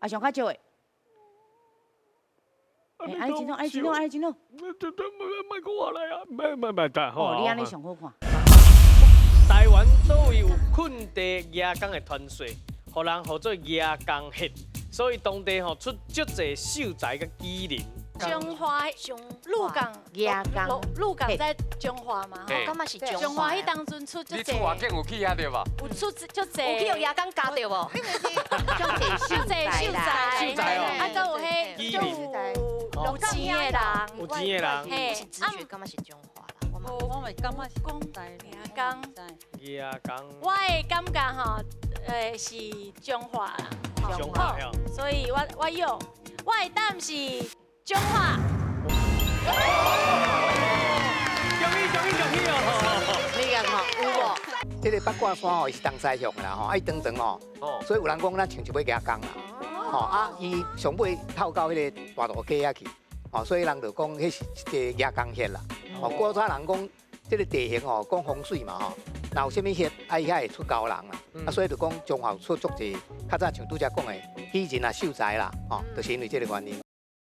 啊，上較少的。欸，按呢真好，按呢真好，按呢真好。這這莫講話來啊，莫莫莫得哦，你按呢上好看。台灣佗位有坏地蜈蚣的傳說，予人號做蜈蚣穴，所以當地吼出足濟秀才佮舉人。彰化鹿港，蜈蚣鹿港在彰化嘛？我感覺是彰化彼當陣出足濟。你出外景有去遐對無？有出足濟。有去予蜈蚣咬著無？足濟秀才啦，秀才哦，啊，閣有彼有錢的人，有錢的人。嘿，直覺感覺是彰化啦。我嘛感覺是講蜈蚣。蜈蚣。我的感覺吼，是彰化啦。彰化哦。所以我有，我的答案是彰化。恭喜恭喜恭喜哦！你講吼有無？這個八卦山吼，伊是東西向的啦吼，啊伊長長吼，所以有人講咱像一尾蜈蚣啦，吼啊伊上尾透到彼個大肚溪遐去，吼所以人就講彼是一个蜈蚣穴啦。吼古早人講這個地形吼，講風水嘛吼，若有啥物穴，啊伊遐會出高人啦，啊所以就講彰化出足濟，較早像拄才講的舉人啊秀才啦，吼，就是因為這個原因。